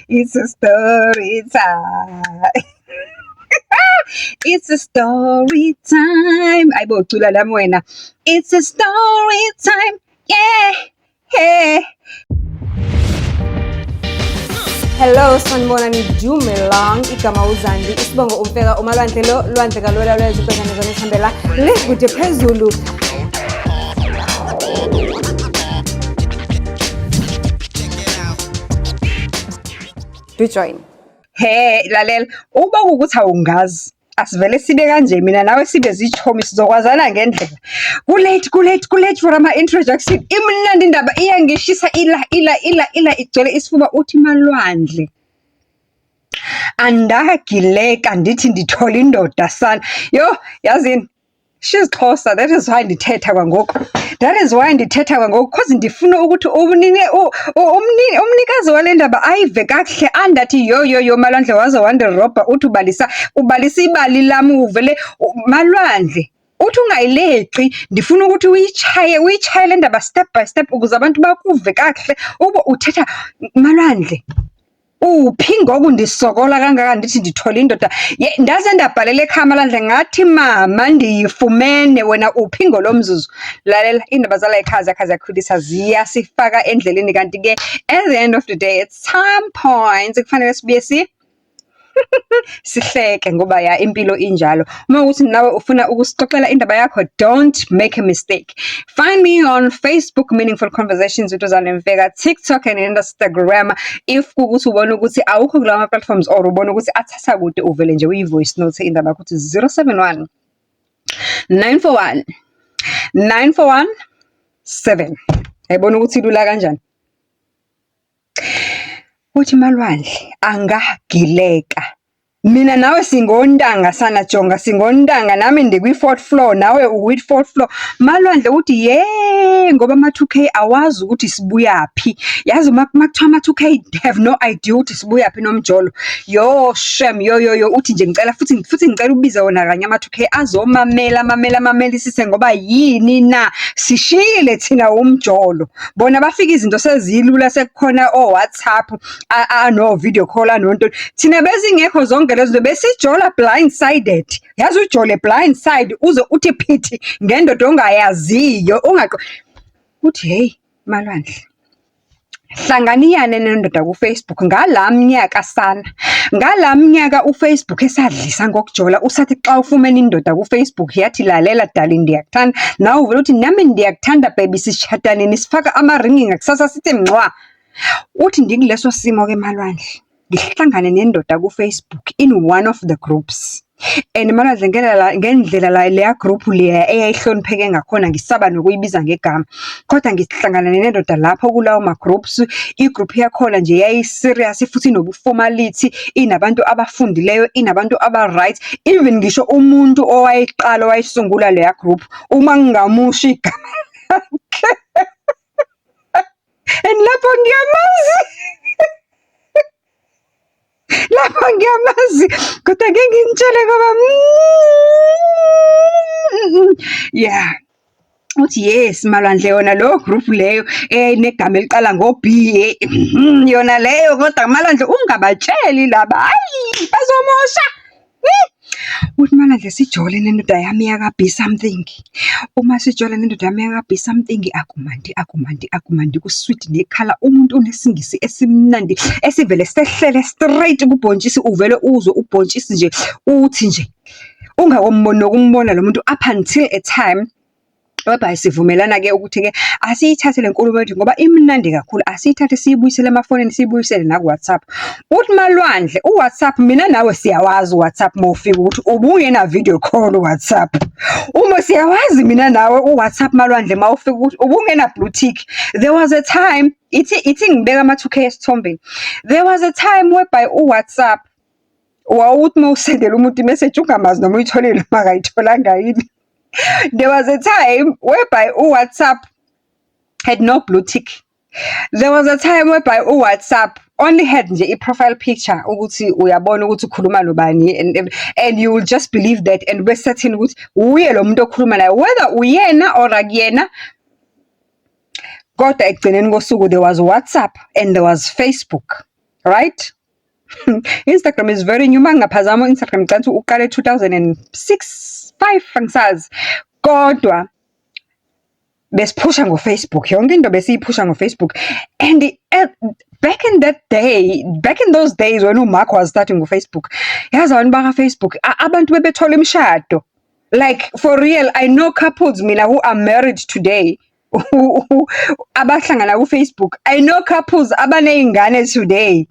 It's a story time. It's a story time. Ayibo cula lami wena. It's a story time. Yeah. Hey. Hello, sanibonani, dumelang. Igama uZandi, isibongo uMfeka, uMalwandle lo, lwandle kalwela lwezwe ubhekane zona esihambela le kude phezulu. Do join. He, lalela, ukuba kuwukuthi awungazi, asivele sibe kanje mina nawe sibe zichomi sizokwazana ngendlela. Ku-late, ku-late, ku-late for ama-introduction. Imnandi indaba iyangishisa ila ila ila ila igcwele isifuba uthi Malwandle. Andagileka ndithi ndithola indoda sana. Yho, yazini she's Xhosa, that is why ndithetha kwangoku. That is why ndithetha kwangoku cause ndifuna ukuthi umnikazi wale ndaba ayive kakuhle andathi yho yho yho Malwandle waze wandirobha uthi ubalisa ubalisa ibali lam uvele Malwandle. Uthi ungayileqi, ndifuna ukuthi uyitshaye uyitshaye le ndaba step by step ukuze abantu bakuve kakuhle ube uthetha Malwandle. Uphi ngoku ndisokola kangaka ndithi ndithole indoda? Ye, ndaze ndabhalela ekhaya Malwandle ngathi mama ndiyifumene wena uphi ngolo mzuzu? Lalela, iindaba zala ekhaya zakha ziyakhulisa ziyasifaka endleleni kanti ke at the end of the day it's time points kufanele sibuye si sihleke ngoba ya impilo injalo. Uma ukuthi nawe ufuna ukusixoxela indaba yakho, don't make a mistake. Find me on Facebook, Meaningful Conversations with Uzane Mfeka, TikTok and Instagram. If kukuthi ubona ukuthi awukho kulawa ma-platforms or ubona ukuthi athatha kude uvele nje uyi-voice note indaba yakho uthi 071 941 941 7. Yayibona ukuthi ilula kanjani? Uthi Malwandle angagileka. Mina nawe singontanga sana jonga singontanga nami ndikwi-fourth floor nawe ukwi-fourth floor. Malwandle uthi ye ngoba ama-2K awazi ukuthi sibuyaphi. Yazi uma kuthiwa ama-2K have no idea ukuthi sibuyaphi nomjolo. Yo shem yo yo yo uthi nje ngicela futhi futhi ngicela ubize wona kanye ama-2K azomamela mamela mamelisise ngoba yini na sishiyile thina umjolo. Bona bafika izinto sezilula sekukhona o-WhatsApp ano-video call anonto. Thina bezingekho zonke lezo zinto besijola blind sided. Yazi ujole blind side uze uthi phithi ngendoda ongayaziyo ungaqo. Uthi hey Malwandle. Hlanganiyane nendoda kuFacebook ngala mnyaka sana. Ngala mnyaka uFacebook esadlisa ngokujola usathi xa ufumene indoda kuFacebook yathi lalela darling ndiyakuthanda. Nawe uvele uthi nami ndiyakuthanda baby sishada nini sifaka amaringi ngakusasa sithi mncwa. Uthi ndikuleso simo ke Malwandle. Ngihlangane nendoda kuFacebook in one of the groups. And Malwandle ngendlela la leya group leya eyayihlonipheke ngakhona ngisaba nokuyibiza ngegama. Kodwa ngihlangana nendoda lapho kulawo ma-groups, i-group yakhona nje yayi-serious futhi inobu-formality, inabantu abafundileyo, inabantu aba-right. Even ngisho umuntu owayeqala owayesungula leya group, uma ngingamusho igama lakhe and lapho ngiyamazi. Lapho ngiyamazi kodwa ngeke nginitshele ngoba yeah. Uthi yes Malwandle yona leyo group leyo enegama eliqala ngo-B yona leyo kodwa Malwandle ungabatsheli laba hayi bazomosha. Uthi Malwandle sijole nendoda yami yaka-B something. Uma sijole nendoda yami yaka-B something akumandi akumandi akumandi ku-sweet nekhala umuntu unesingisi esimnandi esivele sehlele straight kubhontshisi uvele uzwe ubhontshisi nje uthi nje ungakomboni nokumbona lo muntu up until a time whereby sivumelana-ke ukuthi-ke asiyithathe le nkulumo yethu ngoba imnandi kakhulu asiyithathe siyibuyisele emafonini siyibuyisele naku-WhatsApp. Uthi Malwandle u-WhatsApp mina nawe siyawazi u-WhatsApp uma ufika ukuthi ubungena video call u-WhatsApp. Uma siyawazi mina nawe u-WhatsApp Malwandle uma ufika ukuthi ubungena blue tick. There was a time ithi ithi ngibeka ama-2K esithombeni. There was a time whereby u-WhatsApp wawuthi uma usendela umuntu i-message ungamazi noma uyitholile noma akayitholanga yini. There was a time whereby u-WhatsApp had no blue tick. There was a time whereby u-WhatsApp only had nje i-profile picture ukuthi uyabona ukuthi ukhuluma nobani and you will just believe that and ube certain ukuthi uye lo muntu okhuluma naye whether uyena or akuyena. Kodwa ekugcineni kosuku there was WhatsApp and there was Facebook, right? Instagram is very new. Uma ngingaphazama, u-Instagram ngicabanga ukuthi uqale 2006, 5, angisazi. Kodwa besiphusha ngo-Facebook, yonke into besiyiphusha ngo-Facebook. And back in that day, back in those days when uMark was starting ngo-Facebook, yazi abantu baka-Facebook, abantu bebethola imishado. Like, for real, I know couples mina who are married today abahlangana ku-Facebook. I know couples abaney'ngane today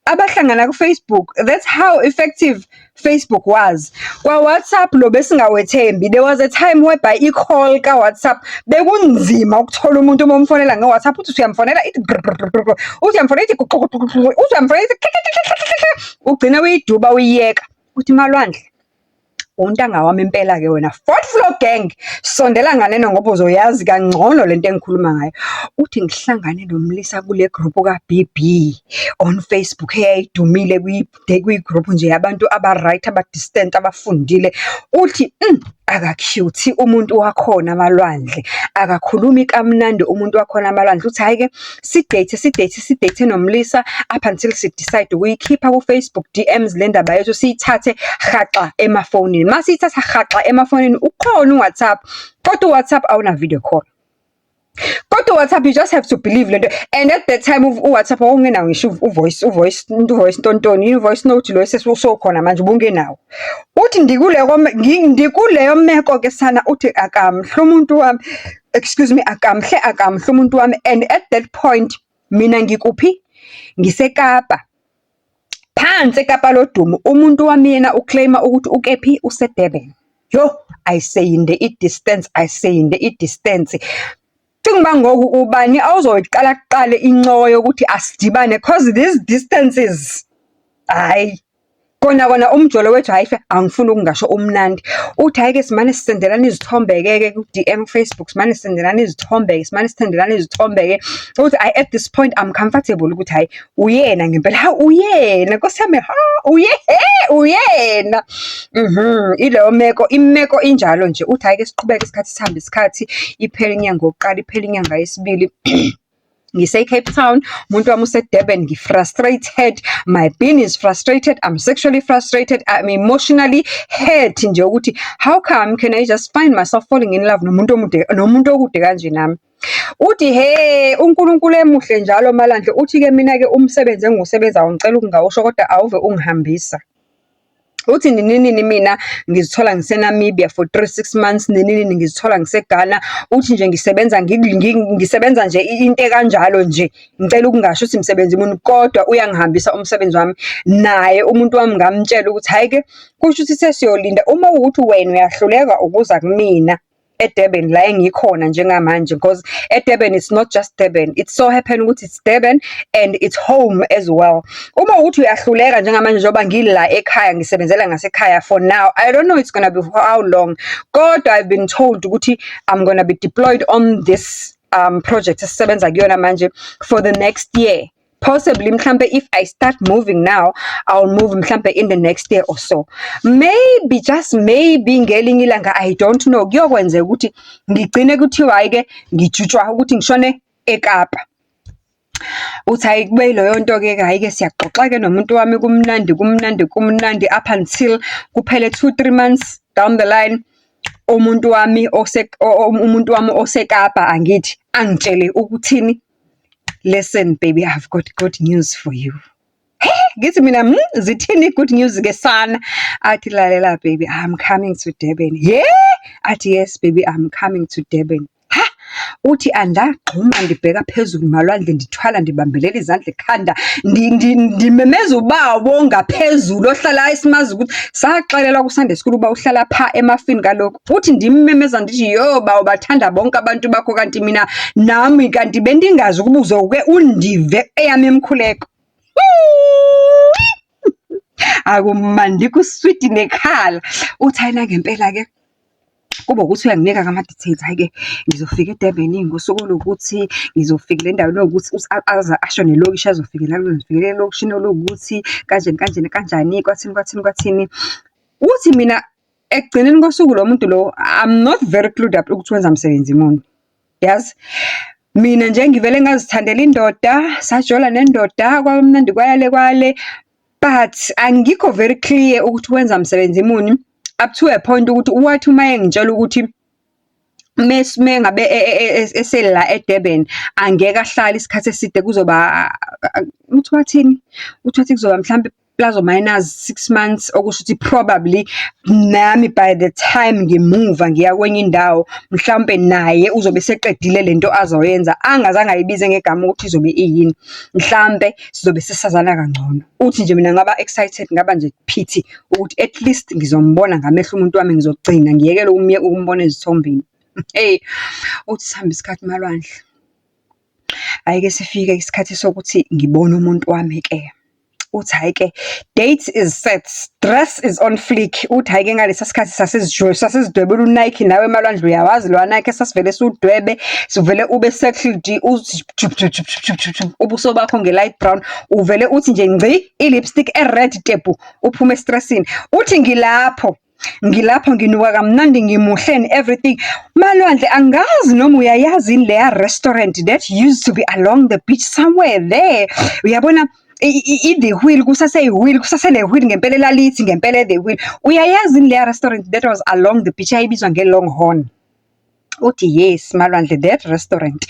abahlangana ku-Facebook. That's how effective Facebook was. Kwa-WhatsApp lo besingawethembi. There was a time whereby i-call ka-WhatsApp bekunzima ukuthola umuntu uma umfonela nge-WhatsApp, uthi uyamfonela ithi grr grr grr grr, uthi uyamfonela ithi guqu guqu guqu, uthi uyamfonela ithi klik klik klik klik klik, ugcine uyiduba uyiyeka. Uthi Malwandle, untanga wami impela-ke wena, fourth floor gang, sondela nganeno ngoba uzoyazi kangcono lento engikhuluma ngayo. Uthi ngihlangane nomlisa kule group ka-BB on Facebook eyayidumile, kwi-group nje yabantu aba-right, aba-distant, abafundile. Uthi aka-cute umuntu wakhona Malwandle, akakhulumi kamnandi umuntu wakhona Malwandle. Uthi hhayi-ke si-date, si-date, si-date nomlisa up until si-decide ukuyikhipha ku-Facebook DMs le ndaba yethu, siyithathe haxa emafonini. Masiyithatha haxa emafonini, ukhona u-WhatsApp, kodwa u-WhatsApp awuna video call. Kodwa u-WhatsApp, you just have to believe lento, and at that time u-WhatsApp wawungenawo ngisho u-voice ntontoni, i-voice note lo esesikhona manje ubungenawo. Uthi ndikuleyo meko-ke sana, uthi akamhle umuntu wami, excuse me, akamhle, akamhle umuntu wami, and at that point mina ngikuphi? NgiseKapa. Phansi eKapa lodumo, umuntu wami yena u-claim-a ukuthi ukephi? Use-Durban. Yo, ayiseyinde i-distance, ayiseyinde i-distance. Cinga uba ngoku ubani awuzoyiqala kuqala incoko yokuthi asidibane, 'cause these distances, hhayi. Kona kona umjolo wethu, hhayi fe, angifuni ukungasho, umnandi. Uthi hhayi-ke simane sisendelana izithombe-ke ke ku-DM Facebook, simane sisendelana izithombe-ke, simane sisendelana izithombe-ke. Uthi hhayi, at this point I'm comfortable ukuthi hhayi uyena ngempela, hawu uyena Nkosi yami, ha uye, uyena. Ileyo meko, imeko injalo nje. Uthi hhayi-ke siqhubeke isikhathi sihambe isikhathi, iphele inyanga yokuqala, iphele inyanga yesibili. Ngise-Cape Town, umuntu wami use-Durban, ngi-frustrated, my being is frustrated, I'm sexually frustrated, I'm emotionally hurt nje ukuthi how come can I just find myself falling in love nomuntu omude, nomuntu okude kanje nami. Uthi he, uNkulunkulu emuhle njalo Malwandle, uthi-ke mina-ke umsebenzi engiwusebenzayo ngicela ukungawusho kodwa awuve ungihambisa. Uthi nini nini mina ngizithola ngise-Namibia for 3, 6 months, nini nini ngizithola ngise-Ghana. Uthi nje ngisebenza ngisebenza nje into ekanjalo nje. Ngicela ukungasho ukuthi msebenzi muni kodwa uyangihambisa umsebenzi wami. Naye umuntu wami ngamtshela ukuthi hhayi-ke kusho ukuthi sesiyolinda uma kuwukuthi wena uyahluleka ukuza kumina eDurban la engikhona njengamanje, because eDurban it's not just Durban, it so happen ukuthi it's Durban and it's home as well. Uma kuwukuthi uyahluleka njengamanje njengoba ngila ekhaya, ngisebenzela ngasekhaya for now, I don't know it's gonna be for how long, kodwa I've been told ukuthi I'm gonna be deployed on this project esisebenza kuyona manje for the next year. Possibly mhlampe if I start moving now, I'll move mhlampe in the next year or so. Maybe, just maybe, ngelinye ilanga, I don't know, kuyokwenzeka ukuthi ngigcine kuthiwa hhayi-ke ngijutshwa ukuthi ngishone eKapa. Uthi hhayi kube yileyo nto-ke, hhayi-ke siyaxoxa-ke nomuntu wami, kumnandi, kumnandi, kumnandi up until kuphele 2, 3 months down the line, umuntu wami oseKapa, angithi, angitshele ukuthini? "Listen baby, I've got good news for you." He, ngithi mina, zithini good news-ke sana?" Athi, "Lalela baby, I'm coming to Durban." Ye? Athi, "Yes baby, I'm coming to Durban." Ha! Uthi andagxuma ndibheka phezulu Malwandle, ndithwala ndibambelela izandla ekhanda, ndimemeza ubawo ongaphezulu ohlala esimazi ukuthi saxelelwa ku-Sunday school uba uhlala pha emafini kalokhu. Uthi ndimmemeza ndithi, "Yo bawo, bathanda bonke abantu bakho, kanti mina nami kanti bendingazi ukuba uzoke undive eyami imikhuleko." Akumandi kuswidi nekhala. Uthi hhayi nangempela-ke kube ukuthi uyanginika-ke ama-details, hhayi-ke ngizofika eDurban ngosuku oluwukuthi, ngizofika endaweni ewukuthi, aze asho nelokishi azofikela kulo, ngizofikela elokishini oluwukuthi, kanjani kanjani kanjani, kwathini kwathini kwathini. Uthi mina ekugcineni kosuku lo muntu lo, I'm not very clued up ukuthi wenza msebenzi muni, yazi. Mina nje ngivele ngazithandela indoda, sajola nendoda, kwaba mnandi kwayale kwale, but angikho very clear ukuthi wenza msebenzi muni, up to a point ukuthi wathi uma engitshela ukuthi mengabe esela eDurban angeke ahlale isikhathi eside, kuzoba, uthi wathini? Uthi wathi kuzoba mhlampe plus or minus 6 months, okusho ukuthi probably nami by the time ngimuva ngiya kwenye indawo, mhlawumpe naye uzobe eseqedile lento azoyenza, angazange ayibize ngegama ukuthi izobe iyini. Mhlampe sizobe sesazana kangcono. Uthi nje mina ngaba excited, ngaba nje phithi ukuthi at least ngizombona ngamehlo umuntu wami, ngizogcina ngiyekele ukumbona ezithombeni. Hey, uthi sihambe isikhathi Malwandle. Hhayi-ke sifike isikhathi sokuthi ngibone umuntu wami-ke. Uthi hhayi-ke, date is set, dress is on fleek. Uthi hhayi-ke ngalesa sikhathi sasizidwebela u-Nike, nawe Malwandle uyawazi lowa Nike esasivele siwudwebe, sivele ube settled, uthi jup jup jup jup jup jup, ubuso bakho nge-light brown, uvele uthi nje ngci, i-lipstick e-red tepu, uphume e-stressini. Uthi ngilapho, ngilapho nginuka kamnandi, ngimuhle and everything. Malwandle, angazi noma uyayazi yini leya restaurant that used to be along the beach somewhere there. Uyabona i-The Wheel, kusase-Wheel, kusasele Wheel ngempela elalithi ngempela The Wheel. Uyayazi yini leya restaurant that was along the beach eyayibizwa nge-Longhorn? Uthi yes Malwandle, that restaurant.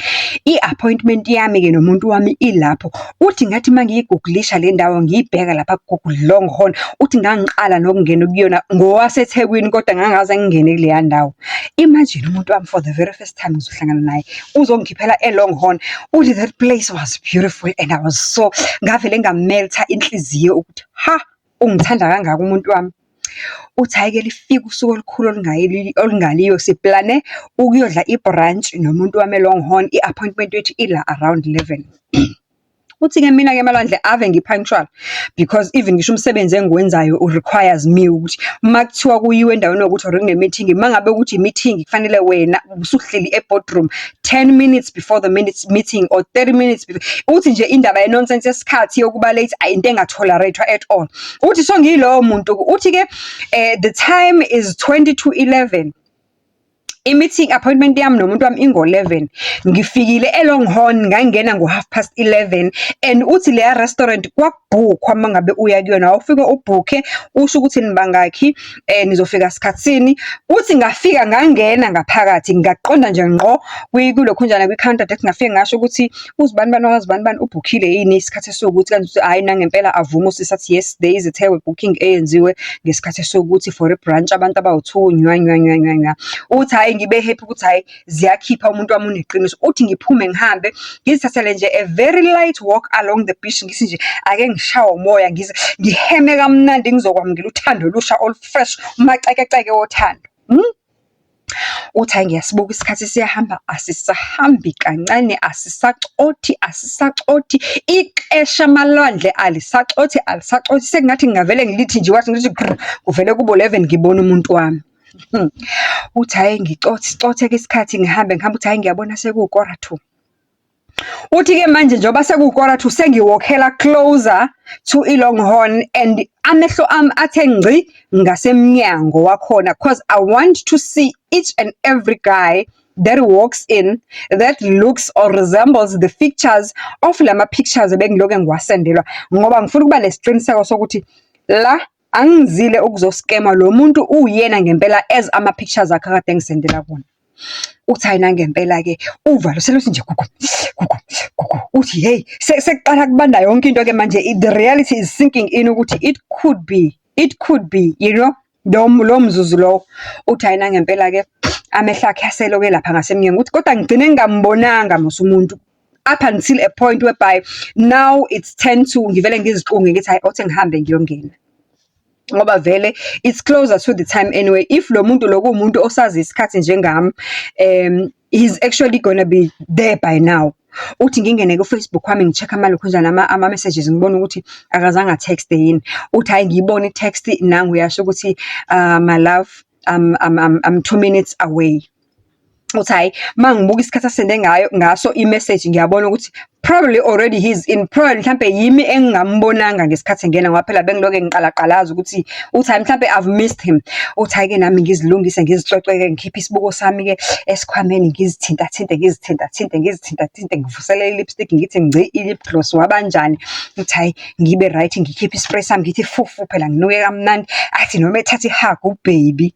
I-appointment yami-ke nomuntu wami ilapho. Uthi ngathi uma ngiyi-googlisha le ndawo, ngiyibheka lapha ku-Google, Longhorn, uthi ngangiqala nokungena kuyona ngowaseThekwini kodwa ngangaze ngingene kuleya ndawo. Imagine umuntu wami for the very first time ngizohlangana naye, uzongikhiphela e-Longhorn. Uthi that place was beautiful and I was so, ngavele nga-melta inhliziyo ukuthi ha, ungithanda kangaka umuntu wami. Uthi hhayi-ke lifike usuku olukhulu olungaliyo, si-plane ukuyodla i-brunch nomuntu wami e-Longhorn, i-appointment yethu ila around 11. Uthi-ke mina-ke Malwandle ave ngi-punctual because even ngisho umsebenzi engiwenzayo requires me ukuthi uma kuthiwa kuyiwe endaweni ewukuthi or kune-meeting, uma ngabe kuthi i-meeting kufanele wena usuhleli e-boardroom 10 minutes before the minutes meeting or 30 minutes before. Uthi nje indaba ye-nonsense yesikhathi yokuba late into enga-tolerate-wa at all. Uthi so ngiyilowo muntu. Uthi-ke the time is 10:40. I-meeting appointment yami nomuntu wami ingo-11. Ngifikile e-Longhorn, ngangena ngo-11:30, and uthi leya restaurant kwakubhukhwa uma ngabe uya kuyona. Wawufike ubhukhe, usho ukuthi nibangakhi, nizofika sikhathisini. Uthi ngafika ngangena ngaphakathi, ngaqonda nje ngqo kulokhunjana kwi-counter desk, ngafike ngasho ukuthi uzibanibani wakwazibanibani ubhukhile yini isikhathi esiwukuthi kanje, hhayi nangempela avume usisi athi yes, there is a table booking eyenziwe ngesikhathi esiwukuthi for i-brunch abantu abawu-two, nywa nywa nywa nywa nywa. Uthi hhayi ngibe happy ukuthi hhayi ziyakhipha, umuntu wami uneqiniso. Uthi ngiphume ngihambe ngizithathele nje a very light walk along the beach, ngithi nje ake ngishawe umoya, ngize ngiheme kamnandi, ngizokwamukela uthando olusha olu-fresh, umacekeceke wothando. Uthi hhayi ngiyasibuka isikhathi siyahamba, asisahambi kancane, asisacothi, asisacothi. Ixesha Malwandle alisacothi, alisacothi. Sekungathi ngingavele ngilithi nje wathi ngithi grr, kuvele kube 11 ngibone umuntu wami. Uthi hhayi ngicothe, sicothe-ke isikhathi, ngihambe ngihambe, uthi hhayi ngiyabona sekuwu-quarter to. Uthi-ke manje njengoba sekuwu-quarter to sengi-walkela closer to i-Longhorn and amehlo ami athe ngci ngasemnyango wakhona 'cause I want to see each and every guy that walks in that looks or resembles the features of lama pictures ebengilokhu ngiwasendelwa, ngoba ngifuna ukuba nesiqiniseko sokuthi la angizile ukuzo-scamwa, lo muntu uwuyena ngempela as ama-pictures akhe akade engisendela kona. Uthi hhayi nangempela-ke uvalo seluthi nje gugu, gugu, gugu. Uthi hheyi, sekuqala kubanda yonke into-ke manje, the reality is sinking in ukuthi it could be, lo mzuzu lowo. Uthi hhayi nangempela-ke amehlo akhe aseloke lapha ngasemnyango, uthi kodwa ngigcine ngingambonanga mos umuntu up until a point whereby now it's 10 to, ngivele ngiziqunge ngithi hhayi othi ngihambe ngiyongena. Ngoba vele it's closer to the time anyway. If lo muntu lo kuwumuntu osazi isikhathi njengami, he's actually gonna be there by now. Uthi ngingene ku-Facebook wami ngi-check-e amalokhunjana ama-messages, ngibone ukuthi akazange a-text-e yini. Uthi hhayi ngiyibone i-text, nangu uyasho ukuthi my love, I'm 2 minutes away. Uthi hhayi, uma ngibuka isikhathi asende ngayo ngaso i-message ngiyabona ukuthi probably already he's in, probably mhlampe yimi engingambonanga ngesikhathi engena ngoba phela bengilokhu ngiqalaqalaza ukuthi uthi hhayi mhlampe I've missed him. Uthi hhayi-ke nami ngizilungise ngizicwecwe-ke ngikhiphe isibuko sami-ke esikhwameni ngizithintathinte, ngizithintathinte, ngizithintathinte, ngivuselele i-lipstick ngithi ngci i-lip gloss wabanjani. Uthi hhayi ngibe right ngikhiphe i-spray sami ngithi fufu phela nginuke kamnandi. Athi noma ethatha i-hug u-baby.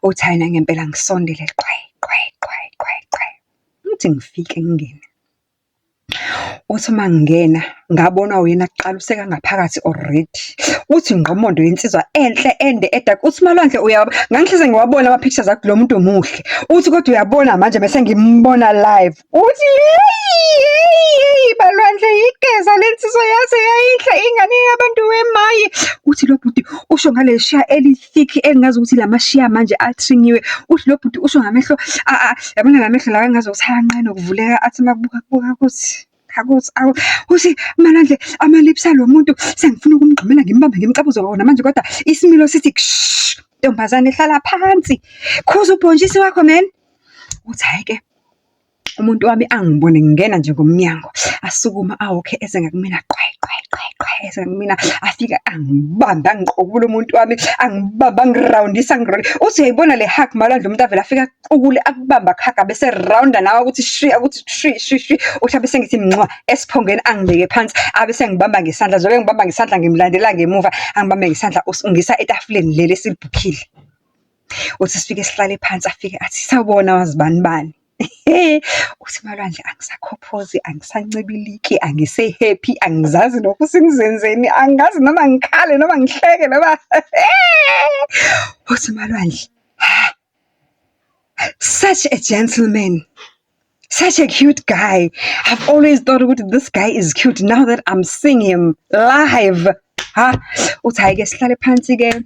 Uthi hhayi nangempela ngisondele qwayi, qwayi, qwayi, qwayi, qwayi. Uthi ngifike ngingene. Uthi uma ngingena ngabona uyena kuqala usekangaphakathi already. Uthi ngqomondo yensizwa enhle ende e-dark. Uthi Malwandle ngangihleze ngiwabona ama-pictures akho lo muntu muhle. Uthi kodwa uyabona manje mese ngimbona live. Uthi yeyi yeyi yeyi Malwandle igeza lensizwa yaze yayinhle ingane yabantu wemaye. Uthi lo bhuti usho ngale shiya eli-thick engazi ukuthi la mashiya manje athrinyiwe. Uthi lo bhuti usho ngamehlo yabona la mehlo lawa engazi ukuthi ayanqena ukuvuleka athi makubuka kubuka kuthi akuthi awu uthi Malwandle ama-lips alo muntu sengifuna ukumgxumela ngimbambe ngimcabuze wona manje kodwa isimilo sithi ksh ntombazane hlala phansi khuza ubhontshisi wakho man. Uthi hhayi-ke umuntu wami angibone ngingena nje ngomnyango asukuma awokhe eze ngakumina qwayi qwayi qwayi qwayi eze ngakumina afike angibambe angiqokule umuntu wami angibambe angirawundise angirole. Uthi uyayibona le hug Malwandle umuntu avele afike aqukule akubambe akuhaga bese rawunda nawe ukuthi shwi ukuthi shwi shwi shwi. Uthi abe sengithi mncwa esiphongweni angibeke phansi abe sengibamba ngesandla njengoba engibamba ngesandla ngimlandela ngemuva angibambe ngesandla ungisa etafuleni leli esilibhukhile. Uthi sifike sihlale phansi afike athi sawubona wazibani bani. Uthi Malwandle angisakhophozi, angisancibiliki, angise-happy, angizazi nokuthi ngizenzeni, angazi noma ngikhale noma ngihleke noma uthi Malwandle, ha, such a gentleman. Such a cute guy. I've always thought ukuthi this guy is cute. Now that I'm seeing him live. Ha, uthi hhayi-ke sihlale phansi-ke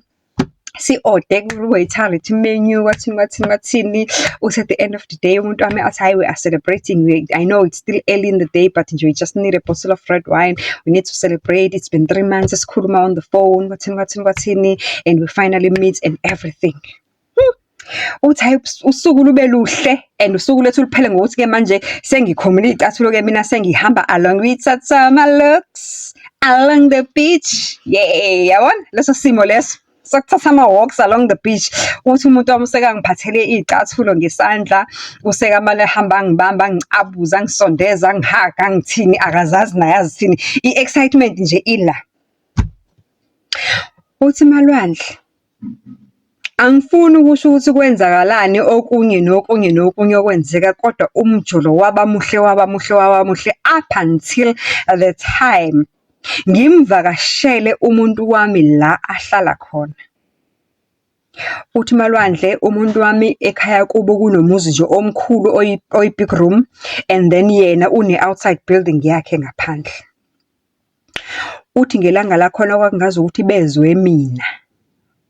si-order ku-waiter lithi menu kwathini kwathini kwathini. Uthi at the end of the day umuntu wami athi hhayi we are celebrating. I know it's still early in the day but nje we just need a bottle of red wine. We need to celebrate. It's been 3 months sikhuluma on the phone kwathini kwathini kwathini and we finally meet and everything. Uthi hhayi usuku lube luhle and usuku lwethu luphele ngokuthi-ke manje sengikhumule iy'cathulo-ke mina sengihamba along with my looks along the beach. Yeah, yabona leso simo leso sokuthatha ama-walks along the beach. Uthi umuntu wami usekangiphathele iy'cathulo ngesandla, usekamane ehamba angibamba, angicabuza, angisondeza, angihaga, angithini, akazazi naye azithini. I-excitement nje ila. Uthi Malwandle, angifuni ukusho ukuthi kwenzakalani okunye nokunye nokunye okwenzeka kodwa umjolo waba muhle waba muhle waba muhle up until the time ngimvakashele umuntu wami la ahlala khona. Uthi Malwandle umuntu wami ekhaya kubo kunomuzi nje omkhulu oyi-big room and then yena une-outside building yakhe ngaphandle. Uthi ngelanga lakhona kwakungazukuthi bezwe mina.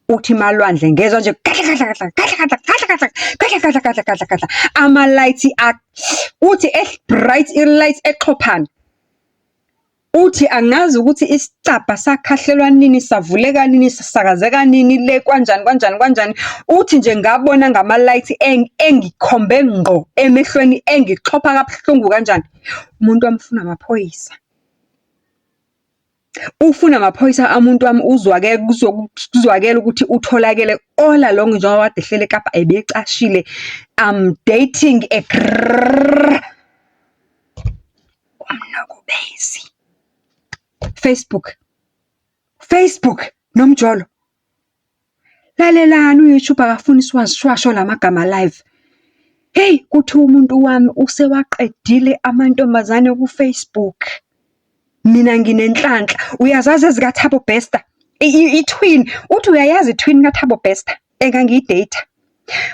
Uthi Malwandle ngezwa nje gadla gadla gadla gadla gadla gadla gadla gadla gadla gadla gadla ama-light uthi bright i-light exhophana. Uthi angazi ukuthi isicabha sakhahlelwa nini, savuleka nini, sasakazeka nini le kwanjani kwanjani kwanjani. Uthi nje ngabona ngama-light engikhombe ngqo emehlweni engixhopha kabuhlungu kanjani. Umuntu wami ufuna amaphoyisa. Ufuna amaphoyisa umuntu wami uzwakele kuzwakele ukuthi utholakele all along njengoba kade ehleli eKapa ebecashile. I'm dating a umnukubezi. Facebook, Facebook nomjolo. Lalelani u-YouTube akafuni siwasho lamagama live. Hheyi kuthiwa umuntu wami usewaqedile amantombazane ku-Facebook. Mina nginenhlanhla, uyazazi ezikaThabo Bester? I-twin, uthi uyayazi i-twin kaThabo Bester engangiyi-date-a.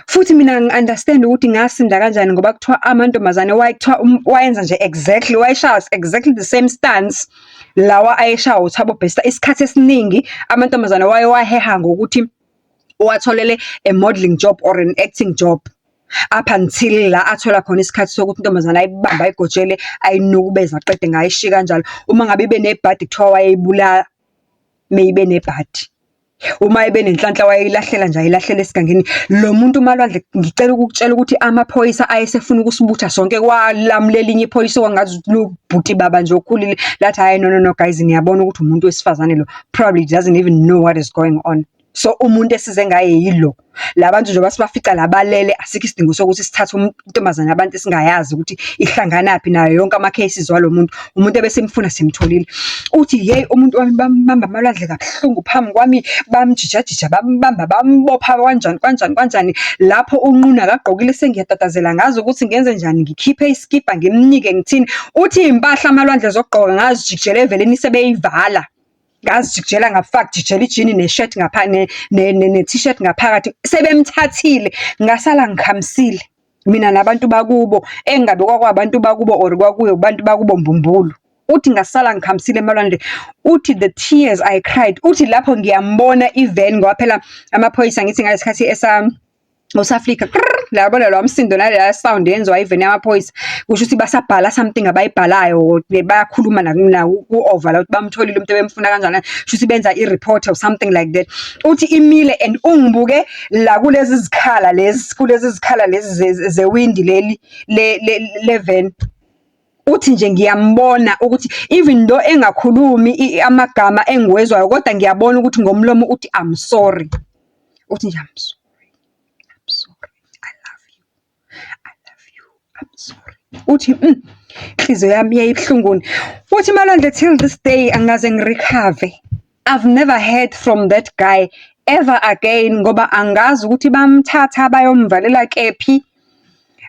Futhi mina ngi-understand ukuthi ngasinda kanjani ngoba kuthiwa amantombazane kuthiwa wayenza nje exactly, wayeshaya exactly the same stance lawa ayeshawa uThabo Bester. Isikhathi esiningi amantombazane wayewaheha ngokuthi uwatholele a modelling job or an acting job. Up until la athola khona isikhathi sokuthi intombazane ayibambe ayigojele ayinukubeze aqede ngayo ayishiye kanjalo. Uma ngabe ibe nebhadi kuthiwa wayeyibulala meyibe nebhadi. Uma ebe nenhlanhla wayeyilahlela nje ayilahlela esigangeni. Lo muntu uMalwandle ngicela ukukutshela ukuthi amaphoyisa ayesefuna ukusibutha sonke kwalamula elinye iphoyisa okwangathi lubhuti baba nje okhulile. Lathi hhayi no no no guys niyabona ukuthi umuntu wesifazane lo, probably doesn't even know what is going on. So umuntu esize ngaye yilo. La bantu njengoba sibafica la balele asikho isidingo sokuthi sithathe intombazane yabantu esingayazi ukuthi ihlanganaphi nayo yonke ama-cases walo muntu. Umuntu ebesimfuna simtholile. Uthi yeyi umuntu wami bambamba amalwandle kabuhlungu phambi kwami, bamjijajija, bambamba, bambopha kanjani kanjani kanjani. Lapho unqunu akagqokile sengiyatatazela ngazi ukuthi ngenze njani, ngikhiphe isikibha ngimnike ngithini. Uthi iy'mpahla amalwandle zokugqoka ngazijikijela eveleni sebeyivala. Ngazijikijela ngafaka jijela ijini ne-shirt ngapha ne-t-shirt ngaphakathi sebemthathile ngasala ngikhamisile mina nabantu bakubo engabe kwakwabantu bakubo or kwakuyo abantu bakubo mbumbulu. Uthi ngasala ngikhamisile emalwandle, uthi the tears I cried, uthi lapho ngiyambona iveni ngoba phela amaphoyisa ngithi ngalesi khathi esa usaflika yabona lowa msindo naleya sound yenziwa iveni yamaphoyisa kusho ukuthi basabhala something abayibhalayo bayakhuluma ku-over la ukuthi bamtholile umuntu ebemfuna kanjani kusho ukuthi benza i-report or something like that. Uthi imile and ungibuke la kulezi zikhala lezi kulezi zikhala lezi zewindi leli le-van. Uthi nje ngiyambona ukuthi even though engakhulumi amagama engiwezwayo kodwa ngiyabona ukuthi ngomlomo uthi I'm sorry. Uthi nje I'm sorry, I'm sorry, I love you, I love you, I'm sorry. Uthi inhliziyo yami yayibuhlungu. Uthi Malwandle till this day angikaze ngi-recover. I've never heard from that guy ever again ngoba angazi ukuthi bamthatha bayomvalela kephi.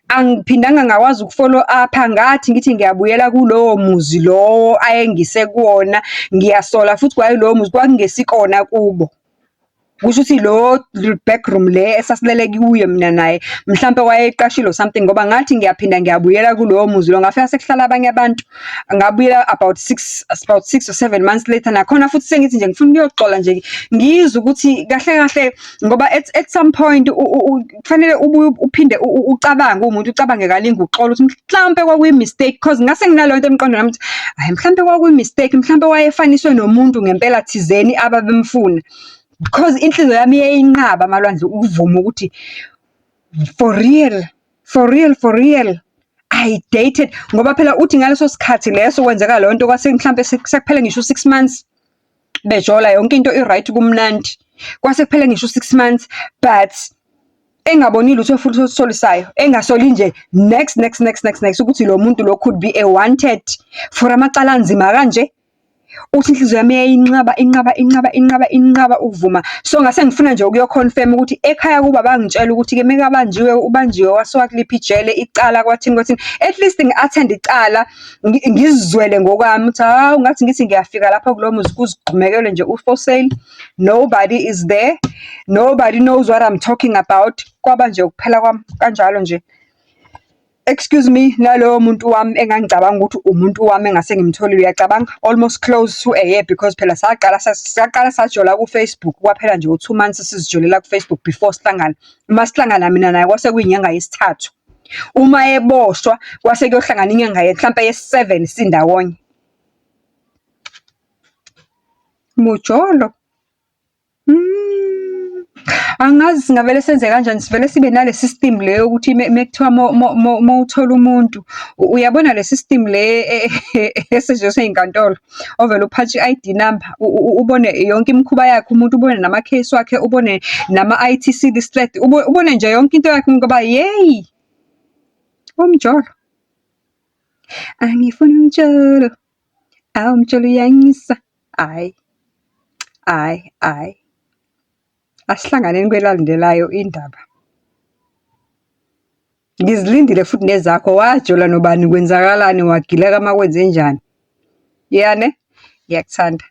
Angiphindanga ngakwazi uku-follow up-a, ngathi ngithi ngiyabuyela kulowo muzi lowo ayengise kuwona, ngiyasola futhi kwayilowo muzi kwakungesikona kubo. Kusho ukuthi lo backroom le esasilele kuyo mina naye, mhlampe wayeqashile or something ngoba ngathi ngiyaphinda ngiyabuyela kulowo muzi lo ngafika sekuhlala abanye abantu. Ngabuyela about 6 or 7 months later, nakhona futhi sengithi nje ngifuna ukuyoxola nje ngizwe ukuthi kahle kahle ngoba at some point kufanele ubuye uphinde ucabange uwumuntu ucabange kaningi uxole ukuthi mhlampe kwakuyi-mistake cause ngase nginaleyo nto emqondweni wami ukuthi hhayi mhlampe kwakuyi-mistake, mhlampe wayefaniswe nomuntu ngempela thizeni ababemfuna. Because inhliziyo yami iyayinqaba Malwandle ukuvuma ukuthi for real, for real, for real, I dated ngoba phela uthi ngaleso sikhathi leso kwenzeka leyo nto kwase mhlampe sekuphele ngisho u-6 months bejola yonke into i-right kumnandi. Kwase kuphele ngisho u-6 months but engaboni lutho futhi olusolisayo, engasoli nje next, next, next, next, next ukuthi lo muntu lo could be a wanted for amacala anzima kanje. Uthi inhliziyo yami yayinqaba, inqaba, inqaba, inqaba, inqaba ukuvuma. So ngase ngifuna nje ukuyo-confirm ukuthi ekhaya kubo bangitshela ukuthi-ke mekabanjiwe ubanjiwe wasuka kuliphi ijele, icala kwathini kwathini. At least ngi-attend icala ngizizwele ngokwami ukuthi hawu ngathi ngithi ngiyafika lapho kulowo muzi kuzigxumekele nje u-for sale, nobody is there, nobody knows what I'm talking about. Kwaba nje ukuphela kwami kanjalo nje. Excuse me, naloyo muntu wami engangicabanga ukuthi umuntu wami engase ngimtholile, uyacabanga almost close to a year because phela saqala saqala sajola ku-Facebook, kwaphela nje u-2 months sizijolela ku-Facebook before sihlangana. Uma sihlangana mina naye kwase kuyinyanga yesithathu. Uma eboshwa kwase kuyohlangana inyanga mhlampe yesi-seven sindawonye. Mujolo. Angazi singavele senze kanjani, sivele sibe nale system le yokuthi mekuthiwa mawuthola umuntu, uyabona le system le esetshenziswa ey'nkantolo, ovele uphathe i-I_D number, ubone yonke imikhuba yakhe umuntu, ubone nama-case wakhe, ubone nama-I_T_C listed, ubone nje yonke into yakhe ngoba yeyi, umjolo. Angifuni umjolo, awu umjolo uyanyisa, hhayi, hhayi, hhayi. Asihlanganeni kwelandelayo indaba. Ngizilindile futhi nezakho, wajola nobani, kwenzakalani, wagileka uma kwenzenjani. Ya ne? Ngiyakuthanda.